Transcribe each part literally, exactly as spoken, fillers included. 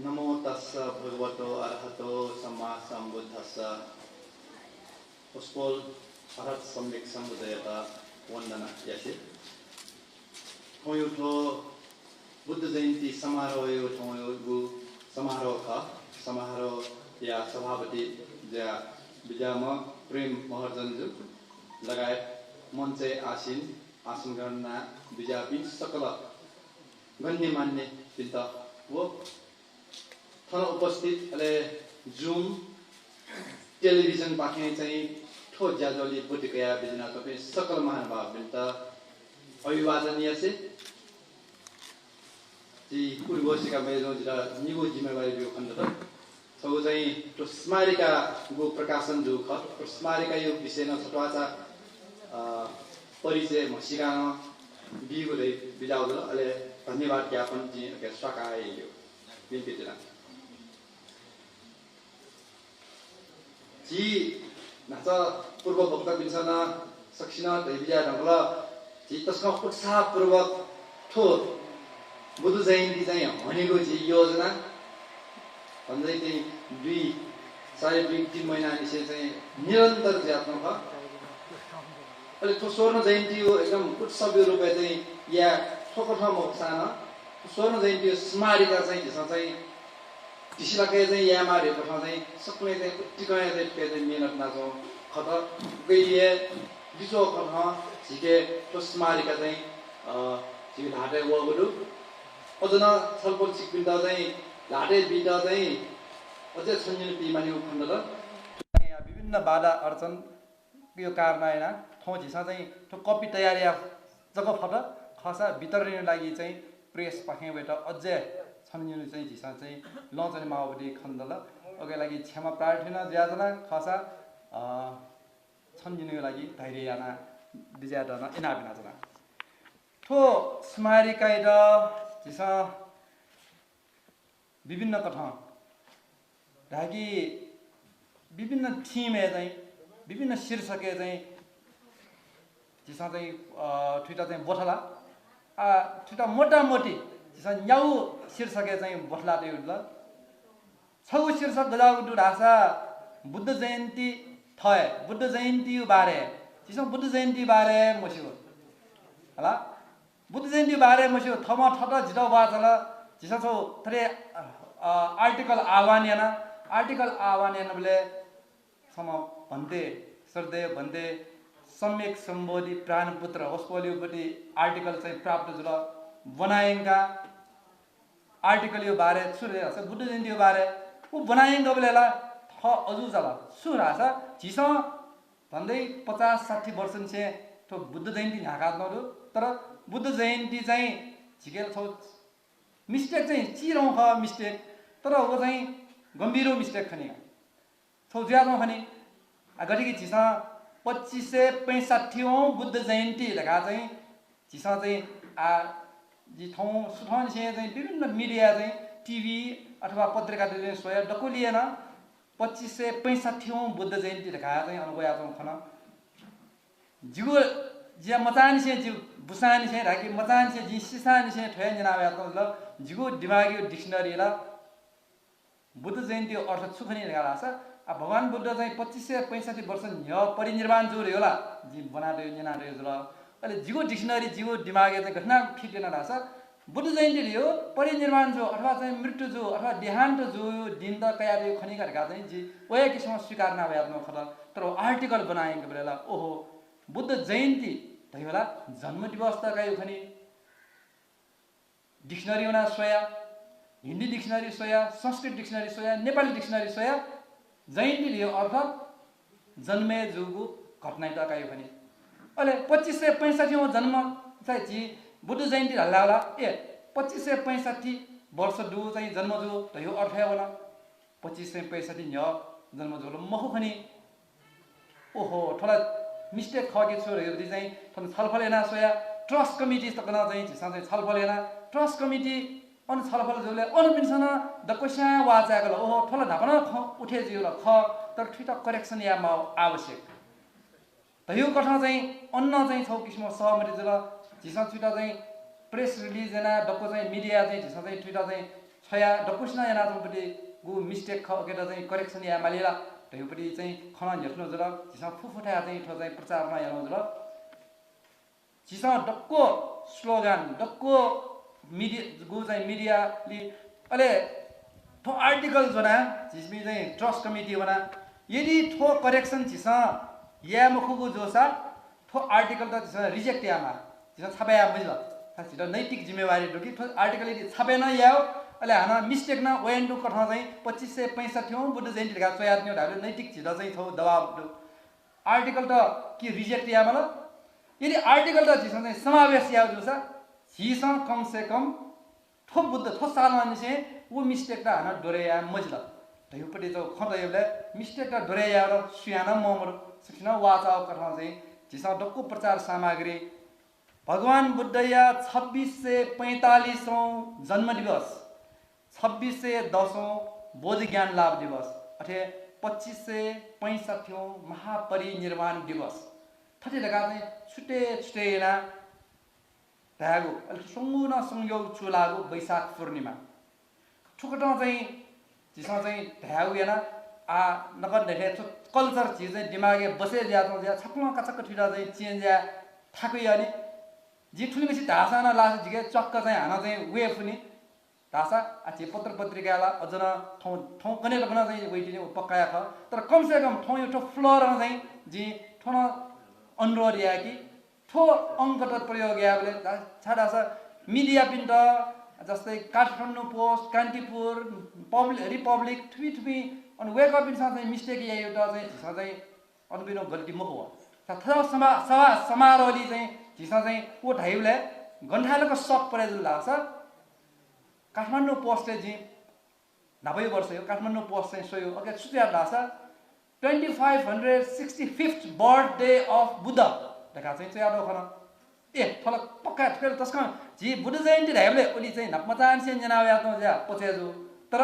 नमो तस्स भगवतो अरहतो सम्मा सम्बुद्धस्स। वसपोल अरहत सम्यक सम्बुद्धयात वन्दना यासे। थौंयु थ्व बुद्ध जयन्ती समारोहयु थौंयु गु समारोह खः। समारोहया सभापति जुया बिज्याम्ह प्रेम महर्जनजु लगायत मञ्चय् आसीन आसन ग्रहण याना बिज्यापिं सकल गण्यमान्यपिन्त व थन उपस्थित अले Zoom, television पाखें चाहिँ थ्व ज्याझ्वलय् ब्वति कयाः बिज्यानाच्वंपिं सकल महानुभावपिन्त अभिवादन यासे। झी उद्घोषिका मय्जुं जितः निगू जिम्मेवारी ब्यूगु खनेदत। छगू चाहिँ थ्व स्मारिकागु प्रकाशन जूगु खः। थ्व स्मारिकाया विषयय् नं छत्वाःचा, अ, परिचय म्हसीकां नं बीगु धइ बिज्याःगु दु। अले धन्यवाद ज्ञापन जिं अके स्वाकाः यायेगु बिन्ति याना। झी न्हाचः पूर्व वक्तापिन्सं नं सकसिनं धयाबिज्याये धुंकल। झी तसकं उत्साहपूर्वक थ्व बुद्ध जयन्ती चाहिँ हनेगु झी योजना भन्दै चाहिँ दुई, साढे दुई, तीन महिनानिसें चाहिँ निरन्तर जुयाच्वंगु खः। अले थ्व स्वर्ण जयन्तीया एकदम उत्सवया रूपय् चाहिँ याये थ्व कथं मखुसां नं स्वर्ण जयन्तीया स्मारिका चाहिँ झीसं चाहिँ धिसिलाकय् चाहिँ यायेमाः धइगु कथं चाहिँ सकलें चाहिँ उत्तिकं चाहिँ थुके चाहिँ मेहनत यानाच्वंगु खः। उकिया लिच्वः कथं झीके थ्व स्मारिका चाहिँ, अ, झीगु ल्हातय् वःगु दु। अझ नं छलपोल छिकपिन्त चाहिँ ल्हातय् बीत चाहिँ अझ छन्हुनिन्हु पीमानिगु खनेदत। विभिन्न बाधा अड्चन यो कारणं यानाः थौं झीसं चाहिँ थ्व कपि तयार याये जक फत खःसा वितरणया लागि चाहिँ press पाखें वयेत अझै छन्हुनिन्हु चाहिँ झीसं चाहिँ लँच्वने माःगु खनेदत। उकिया लागि क्षमा प्रार्थना जुयाच्वना खःसा, अ, छन्हुनिन्हुया लागि धैर्य याना बिज्यायेत नं इनाप यानाच्वना। थ्व स्मारिकायात झीसं विभिन्न कथं धाय्‌कि विभिन्न theme-य् चाहिँ, विभिन्न शीर्षकय् चाहिँ झीसं चाहिँ, अ, थुइत चाहिँ ब्वथला। आ, थुइत मोटामोटी झीसं न्यागू शीर्षकय् चाहिँ ब्वथला तयागु दु। छगू शीर्षक गज्याःगु दु धाःसा बुद्ध जयन्ती थें, बुद्ध जयन्तीया बारे। झीसं बुद्ध जयन्ती बारे मस्यू। हला? बुद्ध जयन्ती बारे मस्यू, थःम्हं थःत जितः वाःचाल। झीसं छगू थथे, अ, अ, article आह्वान याना, article आह्वान यानाबलय् छम्ह भन्ते, श्रद्धेय भन्ते सम्यक सम्बोधि प्राणपुत्र वसपोलयागु पति article चाहिँ प्राप्त जुल। ब्वनायंका article-या बारे छु धाःसा बुद्ध जयन्तीया बारे उ ब्वनायंकाबलय् ला थः अजू चाल। छु धाःसा झीसं झन्डै पचास साठी वर्षनिसें थ्व बुद्ध जयन्ती न्ह्याकाच्वनागु दु। तर बुद्ध जयन्ती चाहिँ झीके छगू mistake चाहिँ चिधंगु खः mistake, तर व चाहिँ गम्भीर mistake खनी। छगू जुयाच्वंगु खनी। आ, गथे कि झीसं पच्चिस सय पैंसठ्ठीऔं बुद्ध जयन्ती धकाः चाहिँ झीसं चाहिँ आ, जि थौं सुथंनिसें चाहिँ विभिन्न media चाहिँ TV अथवा पत्रिकातय् चाहिँ स्वया दक्वलिइ नं पच्चिस सय पैंसठ्ठीऔं बुद्ध जयन्ती धकाः चाहिँ अन वयाच्वंगु खन। जिगु, जिया मचांनिसें, जि बुसांनिसें धाय्‌कि मचांनिसें, जिं सिसांनिसें थ्व हे न्यना वयाच्वंगु जुल। जिगु दिमागया dictionary ला बुद्ध जयन्तीया अर्थ छु खनी धकाः धाःसा, आ, भगवान बुद्ध चाहिँ पच्चिस सय पैंसठ्ठी वर्ष न्ह्यः परिनिर्वाण जू धयागु ला, जिं ब्वना तयागु, न्यना तयागु जुल। अले जिगु dictionary, जिगु दिमागय् चाहिँ गथे याना fit याना धाःसा, बुद्ध जयन्ती धयागु परिनिर्वाण जू अथवा चाहिँ मृत्यु जू अथवा देहान्त जूगु दिनत कयातयागु खनी का धकाः चाहिँ जि व हे किसिमं स्वीकार याना वयाच्वनागु खत। तर व article ब्वनायंकाबलय् ला, ओहो, बुद्ध जयन्ती धयागु ला जन्म दिवसत कयागु खनी। Dictionary वना स्वया, हिन्दी dictionary स्वया, संस्कृत dictionary स्वया, नेपाली dictionary स्वया, जयन्ती धयागु अर्थ जन्म जूगु घटनायात कयागु खनी। अले पच्चिस सय पैंसठ्ठीऔं जन्म चाहिँ झी बुद्ध जयन्ती धाल धाःसा ला, ए, पच्चिस सय पैंसठ्ठी वर्ष दु चाहिँ जन्म जू धयागु अर्थ हे वन। पच्चिस सय पैंसठ्ठी न्ह्यः जन्म जूगु ला मखु खनी। ओहो, थ्व ला mistake खः कि छु धयागु चाहिँ थन छलफल याना स्वया। Trust committee तक नं चाहिँ झीसं चाहिँ छलफल याना। Trust committee अन छलफल जूबलय् अनपिन्सं नं दक्वस्यां वाः चाय्‌कल, ओहो, थ्व ला न्हापा नं खँ उठे जुइगु ला खः, तर थुइत correction यायेमाःगु आवश्यक धयागु कथं चाहिँ अन नं चाहिँ छगू किसिमं सहमति जुल। झीसं थुइत चाहिँ press release याना दक्व चाहिँ media चाहिँ झीसं चाहिँ थुइत चाहिँ थ्वया दक्वसिनं यानाच्वंपट्टि गु mistake खः, उकेत चाहिँ correction याये माली ला धइगुपट्टि चाहिँ खँ नं न्ह्यथनागु जुल। झीसं फुफुथाय् चाहिँ थ्व चाहिँ प्रचार नं यानागु जुल। झीसं दक्व slogan, दक्व media, गु चाहिँ media लि, अले थ्व article ज्वना, झीसं चाहिँ trust committee वना, यदि थ्व correction झीसं याये मखुगु जूसा, थ्व article त झीसं reject यायेमाः, झीसं छापे याये मजिल। झीत नैतिक जिम्मेवारी दु कि थ्व article यदि छापे नं यायेगु, अले हानं mistake नं वयानि दु कथं चाहिँ पच्चिस सय पैंसठ्ठीऔं बुद्ध जयन्ती धकाः च्वयातुन्यु धाःगु नैतिक झीत चाहिँ छगू दबाब दु। Article त कि reject यायेमाल। यदि article त झीसं चाहिँ समावेश यायेगु जूसा, झीसं कम से कम थ्व बुद्ध, थ्व सालंनिसें व mistake त हानं दोहोरे याये मजिल धइगुपट्टि चाहिँ खँ दयेबलय् mistake त दोहोरे यायेत सुयां नं ममरु। सकसिनं वाःचाःगु कथं चाहिँ झीसं दक्व प्रचार सामग्री भगवान बुद्धया छब्बिस सय पैंतालिसौं जन्म दिवस, छब्बिस सय दसौं बोधि ज्ञान लाभ दिवस, अथे पच्चिस सय पैंसठ्ठीऔं महापरिनिर्वाण दिवस, थथे धकाः चाहिँ छुट्टै छुट्टै यानाः धायेगु, अले स्वंगू नं संयोग चूलाःगु वैशाख पूर्णिमा। थुकथं चाहिँ झीसं चाहिँ धायेगु याना, आ, नकतिनि थ्व culture झी चाहिँ दिमागय् बसे जुयाच्वं जुया छकलं काचाक्क थुइत चाहिँ change याये थाकुइ अनि। जिं थुलिमछि धाःसां नं लासा जिके च्वक्क चाहिँ हानं चाहिँ वये फुनि। धाःसा आ, झी पत्र पत्रिकाय् ला अझ नं थौं, थौं कन्हय् तक नं चाहिँ वइतिनि, व पक्का खः। तर कम से कम थौंया थ्व floor-ं चाहिँ जिं थ्व नं अनुरोध याये कि थ्व अंकत प्रयोग यायेबलय् धा-, छाय् धाःसा media-पिन्त, जस्तै काठमाडौं पोस्ट, कान्तिपुर, पब्लि-, रिपब्लिक, थुपिं थुपिं अन वय्कःपिन्सं चाहिँ mistake याइगु त चाहिँ झीसं चाहिँ अनपिनो गल्ती मखु व। थ-, थ्व सभा, सभा समारोहलि चाहिँ झीसं चाहिँ व धाइबलय् गन थाय् लक shock परे जुल धाःसा काठमाडौं पोस्टय् जिं न्हापाया वर्ष यो काठमाडौं पोस्ट चाहिँ स्वयो। अके छु च्वया धाःसा twenty five hundred sixty fifth birthday of Buddha धकाः चाहिँ च्वयातःगु खन। ए, थ्व ला पक्का थुकेल तसकं झी बुद्ध जयन्ती धाइबलय् उलि चाहिँ न्हापा मचांनिसें न्यना वयातःगु ज्या पचे जू। तर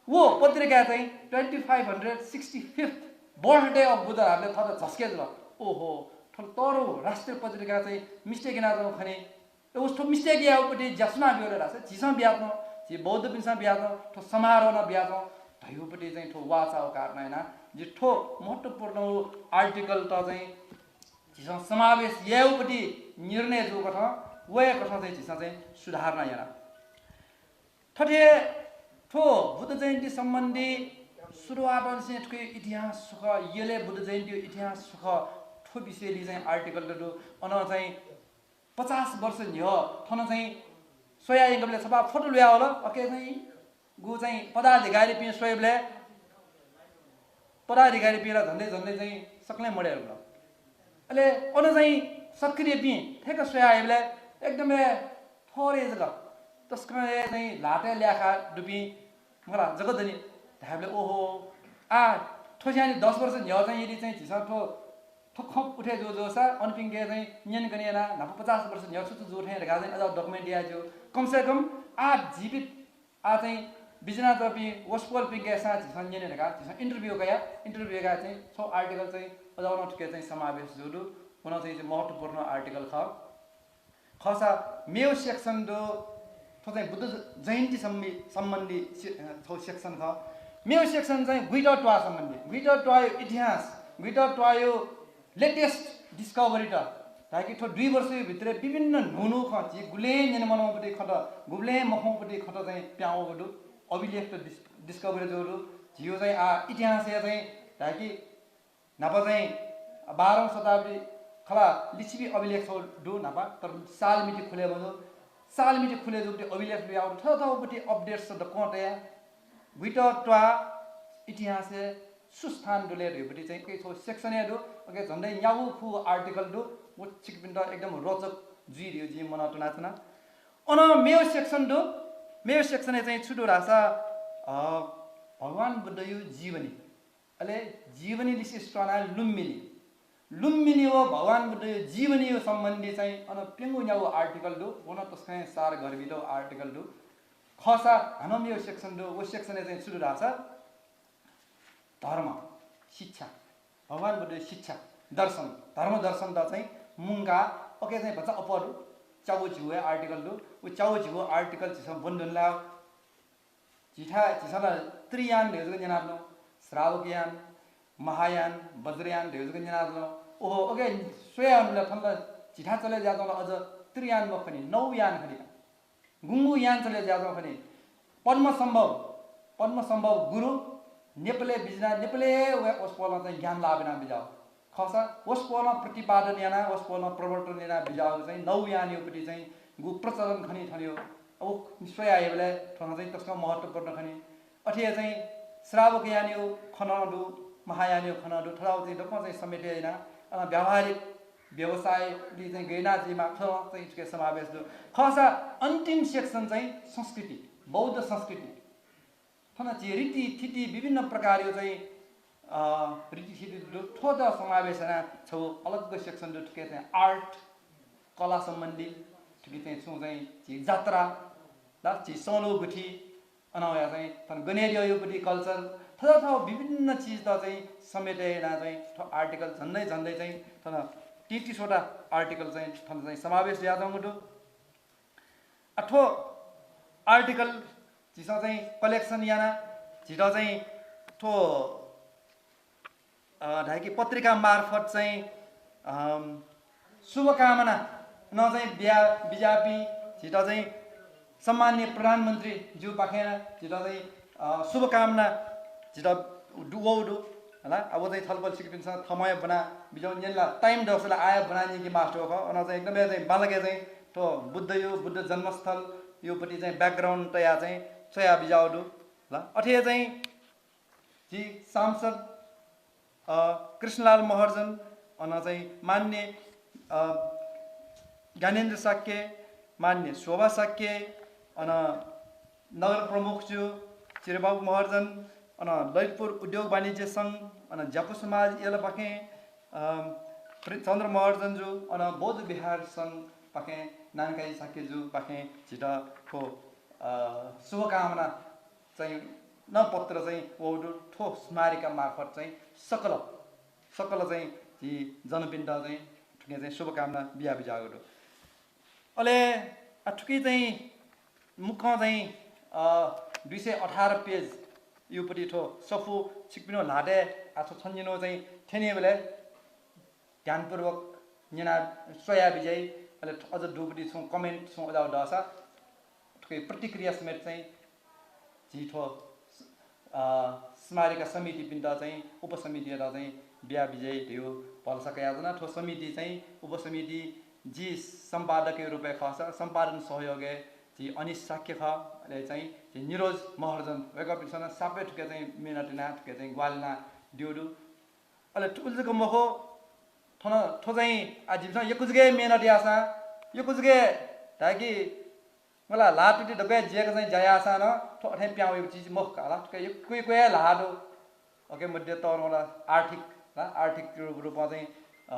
व पत्रिकाय् चाहिँ twenty five hundred sixty fifth birthday of Buddha धाःबलय् थःत झस्के जुल। ओहो, थ्व ला तःधंगु राष्ट्रिय पत्रिकां चाहिँ mistake यानातःगु खनी। ए, उस थ्व mistake यायेगुपट्टि ज्या सुनां ब्यूगु धाःसा झीसं बियातःगु, झी बौद्धपिन्सं बियातःगु, थ्व समारोहं बियातःगु धइगुपट्टि चाहिँ थ्व वाःचाःगु कारणं यानाः जिं थ्व महत्त्वपूर्ण article-त चाहिँ झीसं समावेश यायेगुपट्टि निर्णय जूगु कथं, वये कथं चाहिँ झीसं चाहिँ सुधारणा याना। थथे थ्व बुद्ध जयन्ती सम्बन्धी सुरुवातंनिसें थुके इतिहास छु खः, यलय् बुद्ध जयन्ती इतिहास छु खः, थ्व विषयलय् चाहिँ article-त दु। अन चाहिँ पचास वर्ष न्ह्यः थन चाहिँ स्वया यंकबलय् छपा photo ल्वया वल। अके चाहिँ गु चाहिँ पदाधिकारीपिं स्वयेबलय् पदाधिकारीपिं ला झन्डै झन्डै चाहिँ सकलें मदय् धुंकल। अले अन चाहिँ सक्रियपिं थेक स्वया हयेबलय् एकदम हे थोरै जक तसकं हे चाहिँ ल्हातय् ल्याखा दुपिं मला जक दनि धायेबलय् ओहो, आ, थ्व ज्यानि दस वर्ष न्ह्यः चाहिँ यदि चाहिँ झीसं थ्व, थ्व खँ उठे जू जूसा अनपिंके चाहिँ न्यनेकने यानाः न्हापा पचास वर्ष न्ह्यः छु छु जू थें धकाः चाहिँ अझ document याये ज्यू। कम से कम आ झीपिं आ चाहिँ बिज्यानातःपिं वसपोलपिंके सां झीसं न्यने धकाः झीसं interview कया। Interview कया चाहिँ छगू article चाहिँ अझ नं थुके चाहिँ समावेश जू दु। व नं चाहिँ महत्त्वपूर्ण article खः। खःसा मेगु section दु, थ्व चाहिँ बुद्ध जयन्ती सम्बि-, सम्बन्धी से-, अ, छगू section खः। मेगु section चाहिँ गुइत त्वाः सम्बन्धी, गुइत त्वाःया इतिहास, गुइत त्वाःया latest discovery-त धाय्‌कि थ्व दुई वर्षया भित्रय् विभिन्न न्हू न्हू खँ, झी गुबलें न्यने मनंगुपट्टि खँत, गुबलें मखंगुपट्टि खँत चाहिँ पिहां वःगु दु। अभिलेखत dis-, discovery जूगु दु। झीगु चाहिँ आ इतिहासया चाहिँ धाय्‌कि न्हापा चाहिँ बाह्रौं शताब्दी खला लिच्छवि अभिलेख छगू दु न्हापा, तर साल मिति खुले मजू। साल मिति खुले जूगुपट्टि अभिलेख लुयागु दु। थःथःगुपट्टि updates दक्वं तया। गुइत त्वाः इतिहासय् छु स्थान दु ले धइगुपट्टि चाहिँ छगू section हे दु। अके झन्डै न्यागू खुगू article दु। व छिकपिन्त एकदम रोचक जुइ धइगु जिं मनं तुनाच्वना। अन मेगु section दु। मेगु section-य् चाहिँ छु दु धाःसा, अ, भगवान बुद्धया जीवनी। अले जीवनी लिसे स्वाना लुम्बिनी। लुम्बिनी व भगवान बुद्धया जीवनीया सम्बन्धी चाहिँ अन प्यंगू न्यागू article दु। व नं तसकं सारगर्भित article दु। खःसा हानं मेगु section दु। व section-य् चाहिँ छु दु धाःसा धर्म, शिक्षा, भगवान बुद्धया शिक्षा, दर्शन, धर्म दर्शनत चाहिँ मुंकाः अके चाहिँ भचा अप्वः दु। च्यागू झिगू हे article दु। व च्यागू झिगू article झीसं ब्वने धुन ला झीथाय् झीसं ला त्रियान धयागु जक न्यनाच्वना, श्रावक यान, महायान, वज्रयान धयागु जक न्यनाच्वना। ओहो, अके स्वया हुनुला थन ला झीथाय् चले जुयाच्वंगु ला अझ त्रियान मखु नि, नौ यान खनि का। गुंगू यान चले जुयाच्वंगु खनि। पद्मसम्भव, पद्मसम्भव गुरु नेपालय् बिज्यानाः नेपालय् वया वसपोलं चाहिँ ज्ञान लाभ यानाः बिज्याःगु। खःसा वसपोलं प्रतिपादन यानाः, वसपोलं प्रवर्तन यानाः बिज्याःगु चाहिँ नौ यानयागु पति चाहिँ गु प्रचलन खनी थनयागु। अब स्वया हयेबलय् थन चाहिँ तसकं महत्त्वपूर्ण खनी। अथे हे चाहिँ श्रावक यानयागु खँ नं दु, महायानयागु खँ नं दु, थथागु चाहिँ दक्वं चाहिँ समेटे यानाः, अ, व्यावहारिक व्यवसायलय् चाहिँ गय् यानाः जुइमाः खँ चाहिँ थुके समावेश दु। खःसा अन्तिम section चाहिँ संस्कृति, बौद्ध संस्कृति। थन झी रीतिथिति विभिन्न प्रकारयागु चाहिँ, अ, रीतिथिति दु। थ्व त समावेश यानाः छगू अलग section दु, थुके चाहिँ art, कला सम्बन्धी, थुके चाहिँ छुं चाहिँ झी जात्रा, ला झी सौलो गुथि, अन वया चाहिँ थन गनेरियोयुपति culture, थथाथागु विभिन्न चिजत चाहिँ समेटे यानाः चाहिँ थ्व article झन्डै झन्डै चाहिँ थन तेत्तिसवटा article चाहिँ थन चाहिँ समावेश जुयाच्वंगु दु। अ, थ्व article झीसं चाहिँ collection यानाः झीत चाहिँ थ्व, अ, धाय्‌कि पत्रिका मार्फत चाहिँ, अम, शुभकामना नं चाहिँ बिया, बिज्याःपिं झीत चाहिँ सम्माननीय प्रधानमन्त्रीज्यूपाखें झीत चाहिँ, अ, शुभकामना झीत दु, वःगु दु। हला, अब चाहिँ छलपोल छिकपिन्सं थम्हं हे ब्वना बिज्याहुँ, न्यने ला time दःसा ला आः हे ब्वना नीके मास्ति वः खः। अन चाहिँ एकदमै चाहिँ बांलाक चाहिँ थ्व बुद्धयागु, बुद्ध जन्मस्थलयागु पति चाहिँ background तयाः चाहिँ स्वया बिज्याःगु दु। हला, अथे हे चाहिँ झी सांसद, अ, कृष्णलाल महर्जन, अन चाहिँ माननीय, अ, ज्ञानेन्द्र शाक्य, माननीय शोभा शाक्य, अन नगर प्रमुखज्यू चिरबाबु महर्जन, अन ललितपुर उद्योग वाणिज्य संघ, अन ज्यापु समाज यलपाखें, अ, प्रे-, चन्द्र महर्जनज्यू, अन बौद्ध विहार संघपाखें नानकाजी शाक्यज्यूपाखें झीत थ्व, अ, शुभकामना चाहिँ नं पत्र चाहिँ वःगु दु। थ्व स्मारिका मार्फत चाहिँ सकल, सकल चाहिँ झी जनपिन्त चाहिँ थुके चाहिँ शुभकामना बिया बिज्याःगु दु। अले, अ, थुकी चाहिँ मुक्कं चाहिँ, अ, दुई सय अठार page यागु पति थ्व सफू छिकपिनिगु ल्हातय् आः थ्व छन्हिनिगु चाहिँ थ्यनीबलय् ध्यानपूर्वक न्यना स्वया बिज्याइ। अले अझ दुगुति छुं comment छुं अज्याःगु दःसा थुके प्रतिक्रिया समेत चाहिँ झी थ्व, अ, स्मारिका समितिपिन्त चाहिँ, उपसमितियात चाहिँ बिया बिज्याइ धयागु भलसा कयाच्वना। थ्व समिति चाहिँ, उपसमिति जि सम्पादकया रूपय् खःसा सम्पादन सहयोगय् झी अनिश शाक्य खः, अले चाहिँ झी निरोज महर्जन, वय्कःपिन्सं नं सापय् थुके चाहिँ मेहनत यानाः थुके चाहिँ ग्वाहालि यानादीगु दु। अले थ्व उलि जक मखु, थन थ्व चाहिँ आः जिमिसं यक्व जक हे मेहनत याःसां, यक्व जक हे धाय्‌कि मला ल्हाः तुति दक्व हे ज्याक चाहिँ ज्या याःसां नं थ्व अथें पिहां वइगु चिज मखु का ला। थुके यक्व यक्व हे ल्हाः दु। OK, मध्ये तःधंगु ला आर्थिक, ला आर्थिक रूप, रूपं चाहिँ, अ,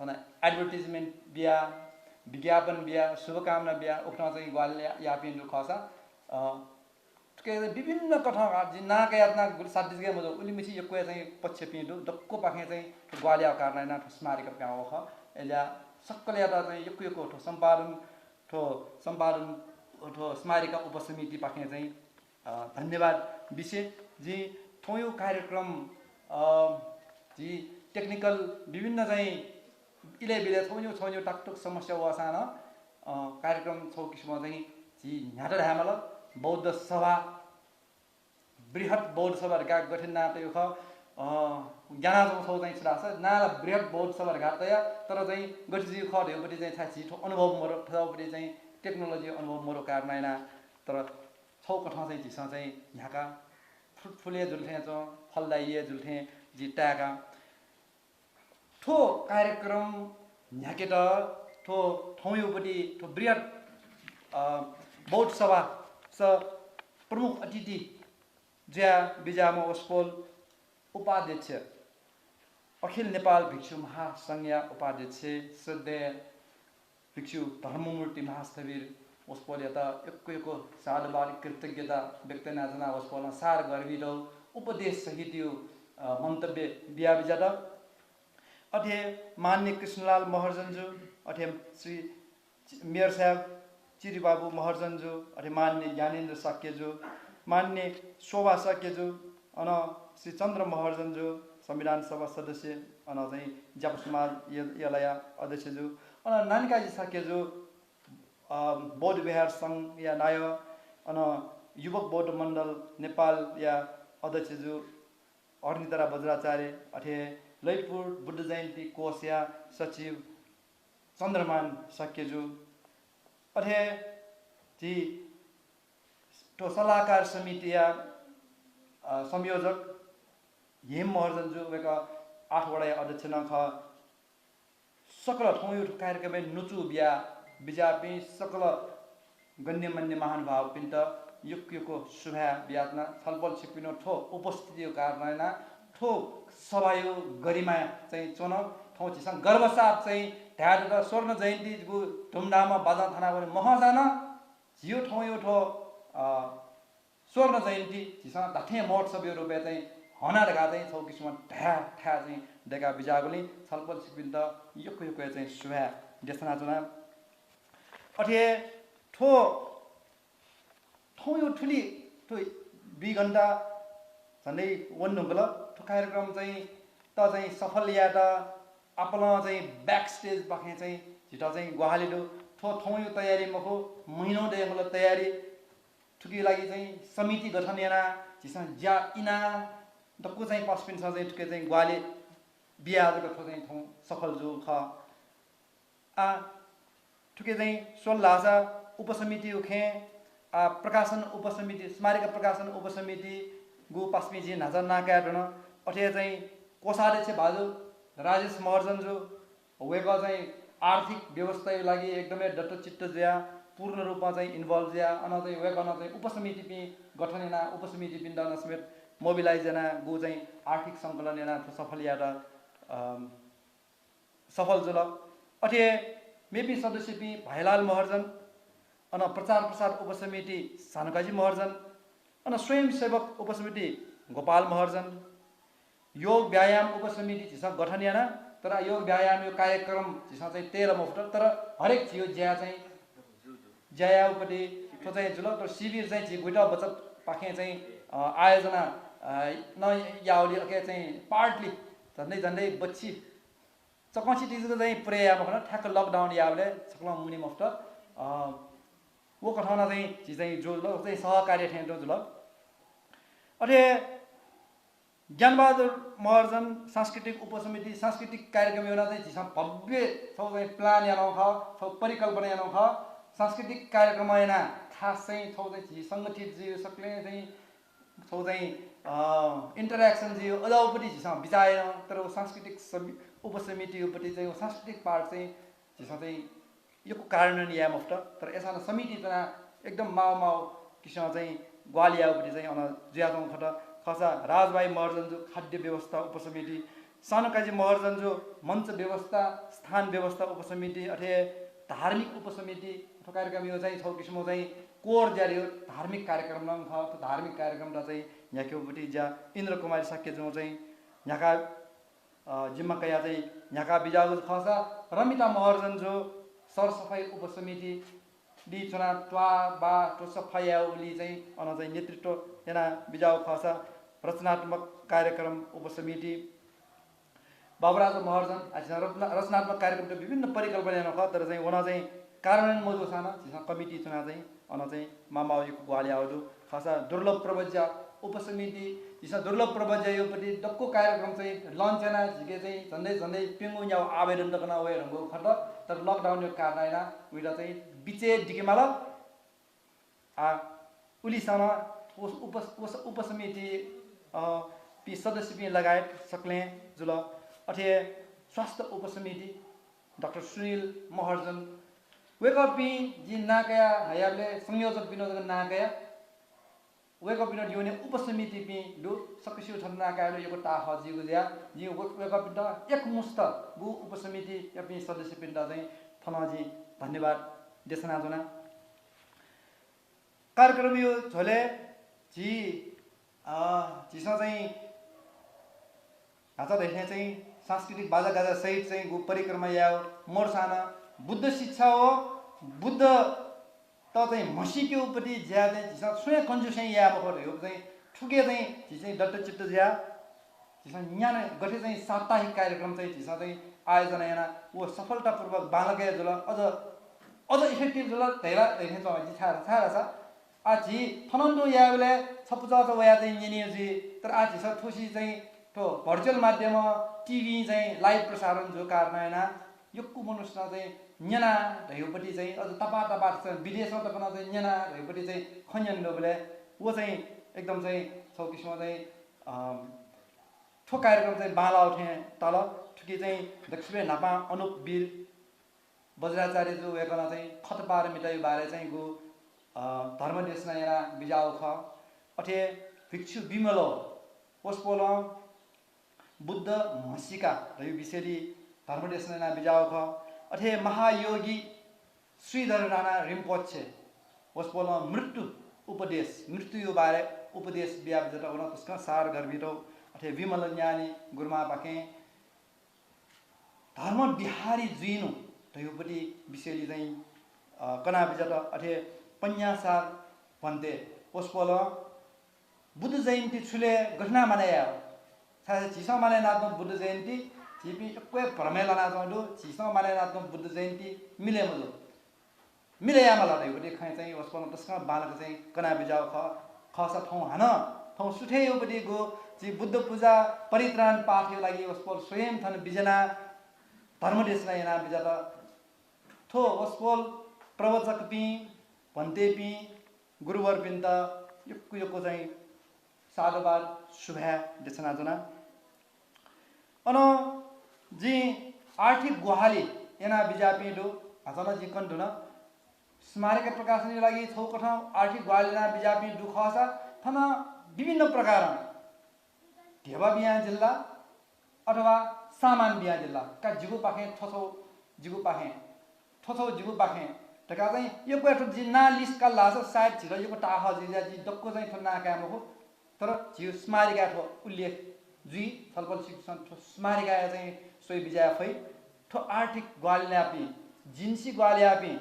थन advertisement बिया, विज्ञापन बिया, शुभकामना बिया, उकथं चाहिँ ग्वाहालि या-, याःपिं दु खःसा, अ, थुके विभिन्न कथं, आ, जिं नां कयाच्वना गुलि साध्य जक हे मजू, उलिमछि यक्व हे चाहिँ पक्षपिं दु, दक्वपाखें चाहिँ थ्व ग्वाहालि यायेगु कारणं यानाः थ्व स्मारिका पिहां वःगु खः। अय्‌लाः सकलयात चाहिँ यक्व यक्व थ्व सम्पादन, थ्व सम्पादन, थ्व स्मारिका उपसमितिपाखें चाहिँ, अ, धन्यवाद बिसे। जिं थौंयागु कार्यक्रम, अ, झी technical विभिन्न चाहिँ इलय् बिलय् छगू छगू ताकतुक समस्या वःसां नं, अ, कार्यक्रम छगू किसिमं चाहिँ झी न्ह्यात धायेमाल। बौद्ध सभा, बृहत् बौद्ध सभा धकाः गथे नां तयागु खः, अ, ग्यानाच्वंगु छगू चाहिँ छु धाःसा नां ला बृहत् बौद्ध सभा धकाः तया, तर चाहिँ गथे जुइगु खः धयागु पति चाहिँ छाय् झी थ्व अनुभव मरु, थ्व पति चाहिँ technology अनुभव मरु कारणं यानाः, तर छगू कथं चाहिँ झीसं चाहिँ न्ह्याका fruitful हे जुल थें च्वं, फलदायी हे जुल थें झी ताय्‌का। थ्व कार्यक्रम न्ह्याकेत थ्व थौंयागु पति थ्व बृहत्, अ, बौद्ध सभा स प्रमुख अतिथि जुया बिज्याःम्ह वसपोल उपाध्यक्ष, अखिल नेपाल भिक्षु महासंघया उपाध्यक्ष श्रद्धेय भिक्षु धर्ममूर्ति महास्थविर वसपोलयात यक्व यक्व साधुवाद कृतज्ञता व्यक्त यानाच्वना। वसपोलं सार गर्भित उपदेश सहितयागु, अ, मन्तव्य बिया बिज्यात। अथे माननीय कृष्णलाल महर्जनजु, अथे श्री मेयर साहेब चिरिबाबु महर्जनजु, अथे माननीय ज्ञानेन्द्र शाक्यजु, माननीय शोभा शाक्यजु, अन श्री चन्द्र महर्जनजु, संविधान सभा सदस्य, अन चाहिँ ज्यापु समाज य-, यलया अध्यक्षजु, अन नानीकाजी शाक्यजु, अ, बौद्ध विहार संघया नायः, अन युवक बौद्ध मण्डल नेपालया अध्यक्षजु अग्नितारा बज्राचार्य, अथे ललितपुर बुद्ध जयन्ती कोषया सचिव चन्द्रमान शाक्यजु, अथे झी थ्व सल्लाहकार समितिया, अ, संयोजक हिम महर्जनजु, वय्कः आठ वडाया अध्यक्ष नं खः। सकल थौंयु थ्व कार्यक्रमय् नुचु बिया बिज्याःपिं सकल गण्यमान्य महानुभावपिन्त यक्व यक्व सुभाय् बियाच्वना। छलपोल छिकपिनिगु थ्व उपस्थितिया कारणं यानाः थ्व सभाया गरिमा चाहिँ च्वन। थौं झीसं गर्वसाथ चाहिँ धाये दत, स्वर्ण जयन्तीगु धुमधामं बाजं थानावने मखंसां नं झीगु थौंयु थ्व, अ, स्वर्ण जयन्ती झीसं धात्थें महोत्सवया रूपय् चाहिँ हना धकाः चाहिँ छगू किसिमं धाये थाय् चाहिँ दय्का बिज्याःगुलिं छलपोल छिकपिन्त यक्व यक्व चाहिँ सुभाय् देछानाच्वना। अथे हे थ्व थौंयु थुलि थ्व दुई घण्टा झन्डै वने धुंकल। थ्व कार्यक्रम चाहिँ त चाहिँ सफल यायेत आपालं चाहिँ backstage पाखें चाहिँ झीत चाहिँ ग्वाहालि दु। थ्व थौंयु तयारी मखु, महिनौं दयेगु तयारी। थुकिया लागि चाहिँ समिति गठन यानाः झीसं ज्या इनाः दक्व चाहिँ पासापिन्सं चाहिँ थुके चाहिँ ग्वाहालि बियाः जक थ्व चाहिँ थौं सफल जूगु खः। आ, थुके चाहिँ स्वल धाःसा उपसमितिया खँय्, आ, प्रकाशन उपसमिति, स्मारिका प्रकाशन उपसमितिगु पासापिं जिं न्हाचः नां काये धुन। अथे हे चाहिँ कोषाध्यक्ष भाजु राजेश महर्जनजु, वय्कः चाहिँ आर्थिक व्यवस्थाया लागि एकदमै दत्तचित्त जुयाः पूर्ण रूपमा चाहिँ involve जुयाः अन चाहिँ वय्कलं चाहिँ उपसमितिपिं गठन यानाः उपसमितिपिन्त नं समेत mobilize यानाः गु चाहिँ आर्थिक संकलन यानाः थ्व सफल यायेत, अम, सफल जुल। अथे हे मेपिं सदस्यपिं भाइलाल महर्जन, अन प्रचार प्रसार उपसमिति सानुकाजी महर्जन, अन स्वयंसेवक उपसमिति गोपाल महर्जन, योग व्यायाम उपसमिति झीसं गठन याना, तर योग व्यायामया कार्यक्रम झीसं चाहिँ तये मफुत, तर हरेक झीगु ज्या चाहिँ ज्या याःगुपट्टि थ्व चाहिँ जुल। तर शिविर चाहिँ झी गुइत बचत पाखें चाहिँ, अ, आयोजना, अ, नं याःगुलिं अके चाहिँ partly झन्डै झन्डै बच्छि चकंछि तिजक चाहिँ पुरे याये मखन, ठ्याक्क lockdown याःबलय् छकलं मुने मफुत। अ, व कथं नं चाहिँ झी चाहिँ जुल, व चाहिँ सहकार्य थें तुं जुल। अथे ज्ञानबहादुर महर्जन सांस्कृतिक उपसमिति, सांस्कृतिक कार्यक्रम यानाः चाहिँ झीसं भव्य छगू चाहिँ plan यानागु खः, छगू परिकल्पना यानागु खः। सांस्कृतिक कार्यक्रम यानाः खास चाहिँ छगू चाहिँ झी संगठित जुइ, सकलें चाहिँ छगू चाहिँ, अ, interaction जुइ, अज्याःगुपट्टि झीसं बिचाः यानागु, तर व सांस्कृतिक समि-, उपसमितिपट्टि चाहिँ व सांस्कृतिक part चाहिँ झीसं चाहिँ यक्व कार्यान्वयन याये मफुत, तर अय्सां नं समिति च्वनाः एकदम माःगु माःगु किसिमं चाहिँ ग्वाहालि याःगुपट्टि चाहिँ अन जुयाच्वंगु खः। खःसा राजभाइ महर्जनजु खाद्य व्यवस्था उपसमिति, सानुकाजी महर्जनजु मञ्च व्यवस्था, स्थान व्यवस्था उपसमिति, अथे धार्मिक उपसमिति, थ्व कार्यक्रमया चाहिँ छगू किसिमं चाहिँ core ज्या धार्मिक कार्यक्रम नं खः। थ्व धार्मिक कार्यक्रमत चाहिँ न्ह्याकेगुपट्टि ज्या इन्द्रकुमारी शाक्यजुं चाहिँ न्ह्याका अ, जिम्मा कयाः चाहिँ न्ह्याका बिज्याःगु खःसा रमिता महर्जनजु सरसफाइ उपसमितिइ च्वनाः त्वाः बाः थ्व सफा यायेगुलिइ चाहिँ अन चाहिँ नेतृत्व याना बिज्याःगु खःसा रचनात्मक कार्यक्रम उपसमिति बाबुराजा महर्जन, आ, झीसं रचना-, रचनात्मक कार्यक्रमत विभिन्न परिकल्पना यानागु खः, तर चाहिँ व नं चाहिँ कार्यान्वयन मजूसां नं झीसं कमिटी च्वनाः चाहिँ अन चाहिँ माःमाःगु यक्व ग्वाहालि याःगु दु। खःसा दुर्लभ प्रव्रज्या उपसमिति, झीसं दुर्लभ प्रव्रज्यायापट्टि दक्व कार्यक्रम चाहिँ launch यानाः झीके चाहिँ झन्डै झन्डै प्यंगू न्यागू आवेदन तक नं वये धुंकूगु खः, तर lockdown या कारणं यानाः उइत चाहिँ बिचय् दिके माल। आ, उलिसां नं उस-, उपस-, उस-, उपसमिति, अ, पिं सदस्यपिं लगायत सकलें जुल। अथे स्वास्थ्य उपसमिति डाक्टर सुनिल महर्जन, वय्कःपिं जिं नां कया हयाबलय् संयोजकपिन्त जक नां कया। वय्कःपिन्त लिउने उपसमितिपिं दु, सकसिगु थन नां कायेबलय् यक्व ताःहाः जुइगु जुयाः जिं व-, वय्कःपिन्त एकमुष्ट गु उपसमितियापिं सदस्यपिन्त चाहिँ थन जिं धन्यवाद देछानाच्वना। कार्यक्रमया झ्वलय् झी, अ, झीसं चाहिँ न्हाचः धइथें चाहिँ सांस्कृतिक बाजागाजा सहित चाहिँ गु परिक्रमा यायेगु मरुसां नं बुद्ध शिक्षा व बुद्ध चाहिँ म्हसीकेगुपट्टि ज्या चाहिँ झीसं छुं हे कन्जुस्याइँ याये मखु धइगु चाहिँ थुके चाहिँ झी चाहिँ दत्तचित्त जुया झीसं न्यान्हु गथे चाहिँ साप्ताहिक कार्यक्रम चाहिँ झीसं चाहिँ आयोजना याना व सफलतापूर्वक बांलाक हे जुल, अझ अझ effective जुल धैला धैथें च्वं जि छाय् छाय् धाःसा आ झी थनं तुं यायेबलय् छपुचःचा वया चाहिँ न्यनी जुइ, तर आ झीसं थुसी चाहिँ थ्व virtual माध्यम, टिभी चाहिँ live प्रसारण जू कारणं याना यक्व मनुष्यं चाहिँ न्यना धैगुपट्टि चाहिँ अझ तपाः तपाः चाहिँ विदेशं तक नं चाहिँ न्यना धैगुपट्टि चाहिँ खँ न्यनेदुबलय् व चाहिँ एकदम चाहिँ छौ किसिमं चाहिँ अ, थ्व कार्यक्रम चाहिँ बांलाउ थें ताल। थुकी चाहिँ दक्वसिबें न्हापां अनुप वीर वज्राचार्य जु वय्कलं चाहिँ खतपारमितायु बारे चाहिँ गु अ, धर्मदेशना याना बिजाउ खः। अथे भिक्षु विमलो वसपोलं बुद्ध म्हसीका धयु विषयली धर्मदेशना याना बिजाउ खः। अथे महायोगी श्रीधर राणा रिम्पोछे वसपोलं मृत्यु उपदेश, मृत्युयो बारे उपदेश बिया बिजात वन तस्कं सार गर्भित। अथे विमल ज्ञानी गुरुमापाखें धर्म बिहारी जुइनु धयुपट्टि विषयली चाहिँ अ, कना बिजात। अथे पन्यासार भन्ते वसपोलं बुद्ध जयन्ती छुले गथना माने यायो। साथै झीसं माने नातुं बुद्ध जयन्ती झीपिं यक्वे भ्रमे लाना दु। झीसं माने नातुं बुद्ध जयन्ती मिले मजू। मिले यामाला धयुपट्टि खँ चाहिँ वसपोलं तस्कं बांलाक चाहिँ कना बिजाउ खः। खःसा थौं हानं थौं सुथेयुपट्टि गु झी बुद्ध पूजा परित्राण पाठयो लागि वसपोल स्वयं थन बिजना धर्मदेशना याना बिजात। थ्व वसपोल प्रवचकपिं, भन्तेपिं, गुरुवरपिन्त यक्व यक्व चाहिँ साधुवाद, सुभाय् देछानाच्वना। अन जिं आर्थिक ग्वाहालि याना बिजापिं दु, हाचानं जिं कन धुन। स्मारिका प्रकाशनया लागि छौ कथं आर्थिक ग्वाहालि याना बिजापिं दु खःसा थन विभिन्न प्रकारं धेबा बियां जिल्ला अथवा सामान बियां जिल्ला का जिगु पाखें थ्वछौ जिगु पाखें थ्वछौ जिगु पाखें धकाः चाहिँ यक्व थ्व जि नां list काल धाःसा सायद झीत यक्व ताः जुइ जा। जि दक्व चाहिँ थ्व नां काये मखु, तर झीगु स्मारिकाय् थ्व उल्लेख जुइ। छलपल शिक्षण थ्व स्मारिकाया चाहिँ स्वइ बिजाया फइ। थ्व आर्थिक ग्वाहालि याःपिं, जिन्सी ग्वाहालि याःपिं,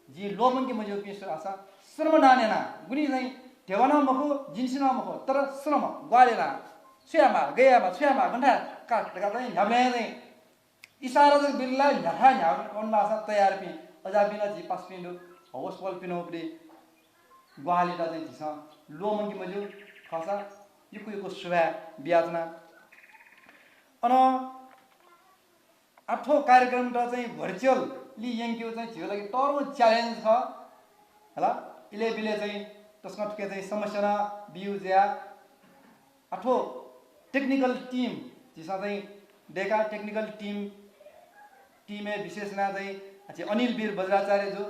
जिं ल्वःमंके मज्यूपिं सु धाःसा श्रमदान याना गुलि चाहिँ धेबा नं मखु, जिन्सी नं मखु, तर श्रम ग्वाहालि याना छु यायेमाः, गय् यायेमाः, छु यायेमाः, गन थाय् का धकाः चाहिँ न्ह्याबलें चाहिँ इसारा जक बिल ला न्ह्याथाय् न्ह्यावन धाःसा तयारपिं अजापिं ला झी पासापिं दु। हवस पलपिं नं उपरि ग्वाहालित चाहिँ झीसं ल्वःमंके मज्यू खःसा यक्व यक्व सुभाय् बियाच्वना। अन आः थ्व कार्यक्रमत चाहिँ virtually यंकेगु चाहिँ झीगु लागि तःधंगु challenge खः। हला, इलय् बिलय् चाहिँ तसकं थुके चाहिँ समस्या नं बियु जुया। आः थ्व technical team झीसं चाहिँ दय्का technical team, team-य् विशेष यानाः चाहिँ झी अनिल वीर बज्राचार्य जु,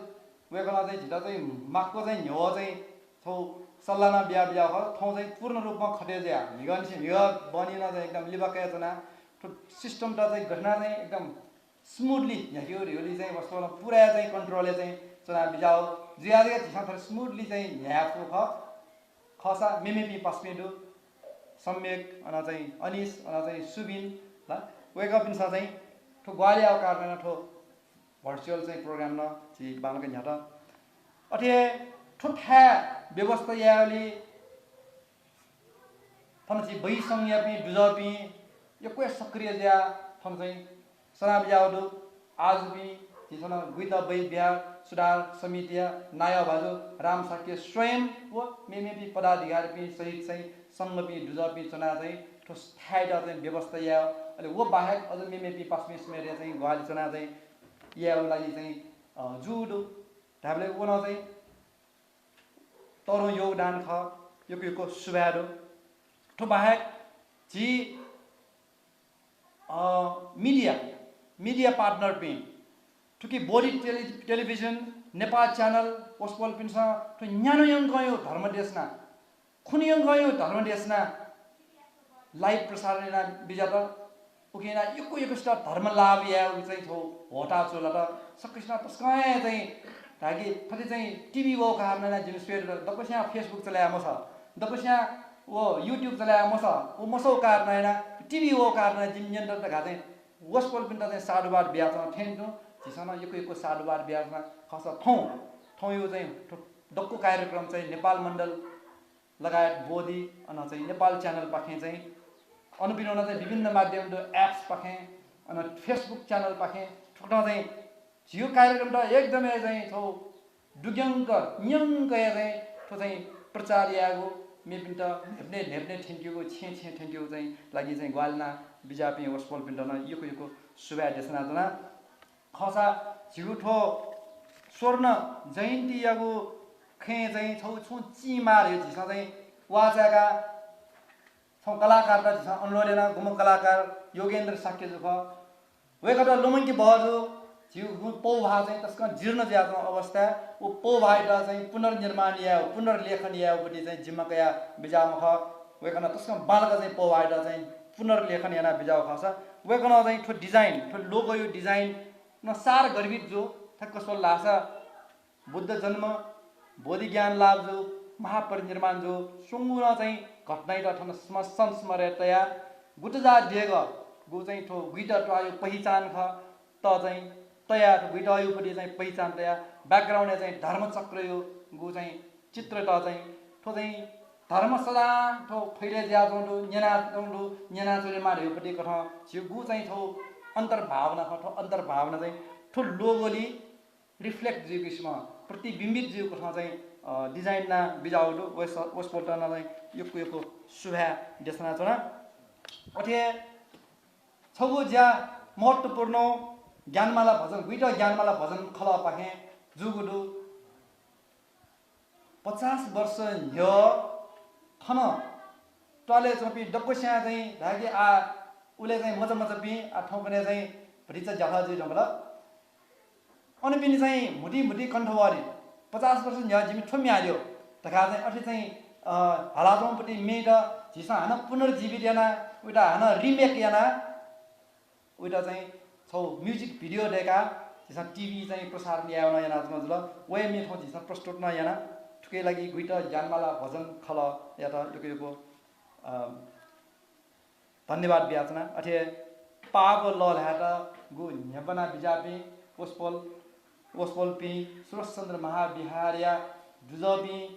वय्कलं चाहिँ झीत चाहिँ माक्व चाहिँ न्ह्यः चाहिँ थ्व सल्लाह नं बिया बिया खः। थौं चाहिँ पूर्ण रूपमा खटे जुया म्हिगःनिसें म्हिगः बहनी नं चाहिँ एकदम लिबाकय् च्वना। थ्व system-त चाहिँ गथना चाहिँ एकदम smoothly न्ह्याकेगु धइगुली चाहिँ वस्तुलं पुरा चाहिँ control-य् चाहिँ च्वना बिजाउ जुया जक झीसं थ्व smoothly चाहिँ न्ह्याये फु खः। खःसा मेमेपिं पासापिं दु, सम्यक, अन चाहिँ अनिश, अन चाहिँ सुबिन, ल, वय्कःपिन्सं चाहिँ थ्व ग्वाहालि याःगु कारणं थ्व virtual चाहिँ program नं झी बांलाक न्ह्यात। अथे थ्व थाय् व्यवस्था यायेगुली थन झी बहिसंघयापिं दुजःपिं यक्व हे सक्रिय जुयाः थन चाहिँ सना बिज्याःगु दु। आः जुपिं झी थन गुइत बहि बिहार सुधार समितिया नायः भाजु राम शाक्य स्वयं व मेमेपिं पदाधिकारीपिं सहित चाहिँ संघपिं दुजःपिं च्वनाः चाहिँ थ्व थाय्‌त चाहिँ व्यवस्था याये। अले व बाहेक अझ मेमेपिं पासापिं समेत चाहिँ ग्वाहालि च्वनाः चाहिँ यायेगु लागि चाहिँ, अ, जूगु दु। धायेबलय् व नं चाहिँ तःधंगु योगदान खः, यक्व यक्व सुभाय् दु। थ्व बाहेक झी, अ, media, media partner-पिं, थुकी बोधि टेलि-, television, नेपाल channel, वसपोलपिन्सं थ्व न्यान्हु यंकंयो धर्मदेशना, खुन्हु यंकंयो धर्मदेशना live प्रसारण याना बिज्यात। उकिं यानाः यक्व यक्वसित धर्म लाभ यायेगु चाहिँ थ्व ह्वःताः च्वलात। सकसिनं तसकं हे चाहिँ धाय्‌कि थथे चाहिँ टिभी वःगु कारणं यानाः जिमि स्वयेत दक्वस्यां Facebook चलाये मसः, दक्वस्यां व YouTube चलाये मसः, व मसःगु कारणं यानाः टिभी वःगु कारणं यानाः जिमि न्यनेत धकाः चाहिँ वसपोलपिन्त चाहिँ साधुवाद बियाच्वना थें तुं झीसं नं यक्व यक्व साधुवाद बियाच्वना। खःसा थौं थौंयो चाहिँ थ्व दक्व कार्यक्रम चाहिँ नेपाल मण्डल लगायत बोधि अन चाहिँ नेपाल च्यानलपाखें चाहिँ अनपिं नं चाहिँ विभिन्न माध्यम दु, एप्सपाखें अन Facebook च्यानलपाखें थुकथं चाहिँ झीयो कार्यक्रमत एकदमै चाहिँ थ्व दुग्यंक न्यंकया चाहिँ थ्व चाहिँ प्रचार यायेगु, मेपिन्त न्ह्यब्ने न्ह्यब्ने थ्यंकेगु, छेँ छेँ थ्यंकेगु चाहिँ लागि चाहिँ ग्वाहालि याना बिज्याःपिं वसपोलपिन्त नं यक्व यक्व सुभाय् देछानाच्वना। खःसा झीगु थ्व स्वर्ण जयन्तीयागु खँय् चाहिँ छगू छुं चिं माः धयागु झीसं चाहिँ वाःचाय्‌का छगू कलाकारत झीसं अनुरोध याना, गुम्ह कलाकार योगेन्द्र शाक्य जु खः। वय्‌कःयात लुमंके बहःजू, झीगु पौभाः चाहिँ तसकं जीर्ण जुयाच्वंगु अवस्था। व पौभाःयात चाहिँ पुनर्निर्माण यायेगु, पुनर्लेखन यायेगु पति चाहिँ जिम्मा कया बिज्याःम्ह खः। वय्‌कलं तसकं बांलाक चाहिँ पौभाःयात चाहिँ पुनर्लेखन याना बिज्याःगु खःसा वय्‌कलं चाहिँ थ्व design, थ्व logo यो design नं सार गर्वित जू। ठ्याक्क स्वल धाःसा बुद्ध जन्म, बोधि ज्ञान लाभ जू, महापरिनिर्वाण जू, स्वंगू नं चाहिँ घटनायात थन स्म-, संस्मरय् तयाः गुतजा देगःगु चाहिँ थ्व गुइत त्वाःयो पहिचान खः, त चाहिँ तयाः थ्व गुइत त्वाःयो पति चाहिँ पहिचान तयाः background-य् चाहिँ धर्मचक्रयो गु चाहिँ चित्रत चाहिँ थ्व चाहिँ धर्म सदां थ्व फैले जुयाच्वंगु दु, न्यनाच्वंगु दु, न्यनाच्वनेमाः धयागु पति कथं झीगु गु चाहिँ थ्व अन्तर्भावना खः। थ्व अन्तर्भावना चाहिँ थ्व logo-लि reflect जुइगु किसिमं, प्रतिबिम्बित जुइगु कथं चाहिँ, अ, design याना बिज्याःगु दु। वस-, वसपोलत नं चाहिँ यक्व यक्व सुभाय् देछानाच्वना। अथे छगू ज्या महत्त्वपूर्ण ज्ञानमाला भजन, गुइत ज्ञानमाला भजन खलःपाखें जूगु दु। पचास वर्ष न्ह्यः थन त्वालय् च्वंपिं दक्वस्यां चाहिँ धाय्‌के आ उलय् चाहिँ मचा मचापिं आ थौंकन्हय् चाहिँ भतिचा ज्याखः जुइ धुंकल। अनपिनि चाहिँ म्हुतुइ म्हुतुइ कण्ठ वःनि। पचास वर्ष न्ह्यः जिमि थ्व म्ये हालेगु धकाः चाहिँ अथे चाहिँ, अ, हालाच्वंपिं म्येत झीसं हानं पुनर्जीवित याना, उइत हानं remake याना, उइत चाहिँ छगू music video दय्‌काः झीसं TV चाहिँ प्रसारण यायेगु नं यानाच्वना जुल। व हे म्ये थौं झीसं प्रस्तुत नं याना। थुकिया लागि गुइत ज्ञानमाला भजन खलःयात यक्व यक्व, अ, धन्यवाद बियाच्वना। अथे पाप लःल्हायेत गु न्ह्यब्वना बिज्याःपिं वसपोल, वसपोलपिं सुरतचन्द्र महाविहारया दुजःपिं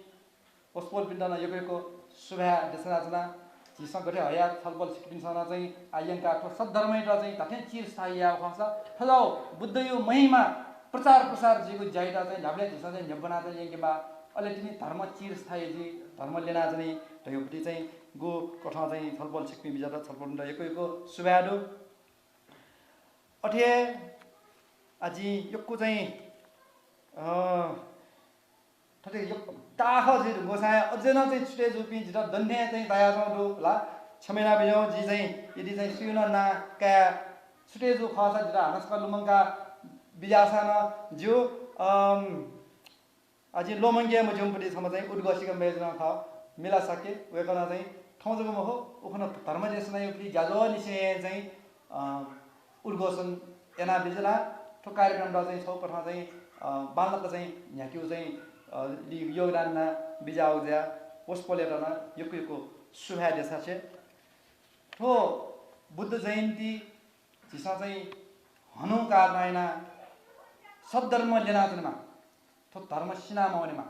वसपोलपिन्त नं यक्व यक्व सुभाय् देछानाच्वना। झीसं गथे हया छलपोल छिकपिन्सं नं चाहिँ आः यंकाः थ्व सद्धर्मयात चाहिँ धात्थें चिरस्थायी यायेगु खःसा थज्याःगु बुद्धयो महिमा प्रचार प्रसार जुइगु ज्यायात चाहिँ न्ह्याबलें झीसं चाहिँ न्ह्यब्वना चाहिँ यंकेमाः। अले तिनि धर्म चिरस्थायी जुइ, धर्म ल्यनाच्वनी धयागु पति चाहिँ गु कथं चाहिँ छलपोल छिकपिं बिज्यात छलपोलपिन्त यक्व यक्व सुभाय् दु। अथे आः जिं यक्व चाहिँ, अ, थथे यक्व ताःखः जुइ धुंकूसां अझ नं चाहिँ छुटे जूपिं जितः दन्थे चाहिँ तायाच्वंगु दु ला। क्षमा यानाबिज्याहुँ, जि चाहिँ यदि चाहिँ सुयां नं नां काये छुटे जू खःसा जितः हानं छकः लुमंका बिज्याःसां नं ज्यू। अम, आः जिं ल्वःमंके मज्यूम्ह पति छम्ह चाहिँ उद्घोषिका मय्जु नं खः, मिला शाक्य। वय्कलं चाहिँ थौं जक मखु, उखुन्हु धर्मदेशनाया पति ग्याज्वःनिसें चाहिँ, अ, उद्घोषण यानाबिज्यात। थ्व कार्यक्रमत चाहिँ छगू कथं चाहिँ, अ, बांलाक चाहिँ न्ह्याकेगु चाहिँ, अ, लि-, योगदान यानाबिज्याःगु ज्या वसपोलयात नं यक्व यक्व सुभाय् देछासे। थ्व बुद्ध जयन्ती झीसं चाहिँ हनेगु कारणं यानाः सद्धर्म ल्यनाच्वनेमाः, थ्व धर्म सिनामवनेमाः।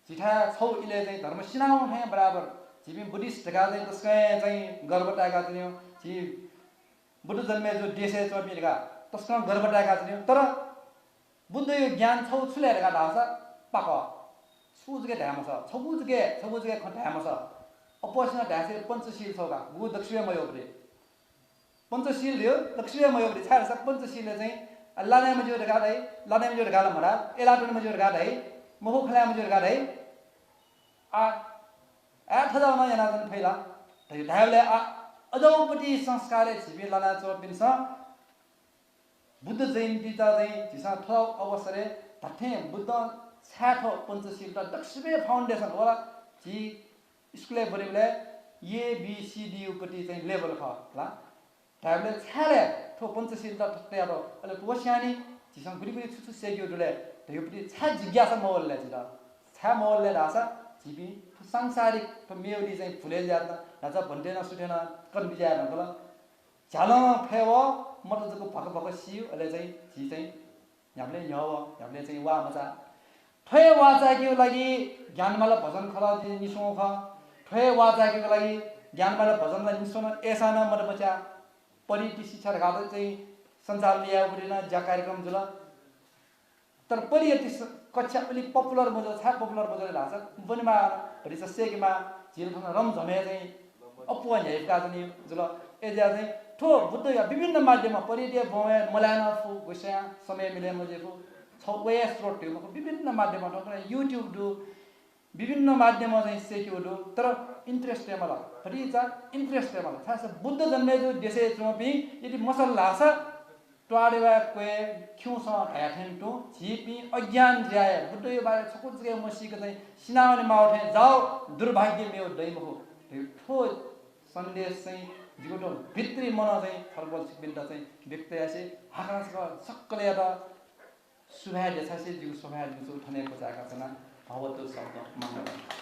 झीथाय् छगू इलय् चाहिँ धर्म सिनावं थें बराबर, झीपिं बुद्धिस्ट धकाः चाहिँ तसकं हे चाहिँ गर्व ताय्काच्वनेगु, झी बुद्ध जन्मे जूगु देशय् च्वंपिं धकाः तसकं गर्व ताय्काच्वनेगु। तर बुद्धयो ज्ञान छगू छु लय् धकाः धाःसा पाकः। छुं जक धाये मसः, छगू जक, छगू जक खँ धाये मसः। अप्वःसिनं धायेसे पञ्चशील छगू का, गु दक्वसिबय् मयःगु पति। पञ्चशील धयो, दक्वसिबय् मयःगु पति। छाय् धाःसा पञ्चशीलय् चाहिँ, अ, ला नये मज्यू धकाः धाइ, ला नये मज्यू धकाः ला मधाः, अय्लाः त्वने मज्यू धकाः धाइ, मखु खँ ल्हाये मज्यू धकाः धाइ। आ, अय् थज्याःगु नं यानाच्वने फइ ला धयो धायेबलय् आ, अज्याःगु पति संस्कारय् झीपिं लानाच्वंपिन्सं बुद्ध जयन्तीत चाहिँ झीसं थ्व अवसरय् धात्थें बुद्धं छाय् थ्व पञ्चशीलत दक्वसिबय् foundation वल। झी स्कुलय् ब्वनेबलय् A B C D यो पति चाहिँ level खः ला। धायेबलय् छाय् लय् थ्व पञ्चशीलत थथे तयातःगु, अले थ्व स्याने झीसं गुलि गुलि छु छु सय्केगु दु लय् धयो पति छाय् जिज्ञासा मवल लय् झीत? छाय् मवल लय् धाःसा झीपिं थ्व सांसारिक थ्व मेगुलि चाहिँ भुलय् जुयाः न्हाचः भन्ते नं सुथे नं कन बिज्याये धुंकल। झ्यालं फय् वः, मत जक भक भक सियु, अले चाहिँ झी चाहिँ न्ह्याबलें न्ह्यः वः, न्ह्याबलें चाहिँ वा मचा। थ्व हे वाचाय्‌केगु लागि ज्ञानमाला भजन खलः निस्वं खः। थ्व हे वाचाय्‌केगु लागि ज्ञानमाला भजनला निस्वं अय्‌सां नं मत मच्या परियत्ति शिक्षा धकाः चाहिँ सञ्चालन यायेगु नं ज्या कार्यक्रम जुल। तर परियत्ति स-, कक्षा अलि popular मजुल, छाय् popular मजुल धाःसा ब्वनेमाः, भतिचा सय्‌केमाः, झीत थन रमझमय् चाहिँ अप्वः न्ह्याइपुका जूनि जुल। अय्‌जुया चाहिँ थ्व बुद्धया विभिन्न माध्यमं परियत्तिया ब्वं हे मलाये नं फु, गुस्यां समय मिले मजुइफु, छ वया स्रोत धइगु मखु, विभिन्न माध्यमं थौंकन्हय् YouTube दु, विभिन्न माध्यमं चाहिँ सय्‌केगु दु, तर interest हे मलाः, भतिचा interest हे मलाः। छाय्‌धाःसा बुद्ध जन्मे जूगु देशय् च्वंपिं यदि मसल धाःसा त्वाःदेवा क्वय् खिउँसं धाये थें तुं झीपिं अज्ञान जुयाः बुद्धया बारे छकू जक हे मसीक चाहिँ सिनावने माःगु थें जाःगु दुर्भाग्य मेगु दइ मखु। थ्व सन्देश चाहिँ जिगु थ्व भित्री मनं चाहिँ थ्वपाल छिकपिन्त चाहिँ व्यक्त यासें हाकनं सकलयात सुभाय् देछासें जिगु सभाय् जिगु छगू थन हे क्वचाय्‌का च्वना। भवतु सब्बं मङ्गलं।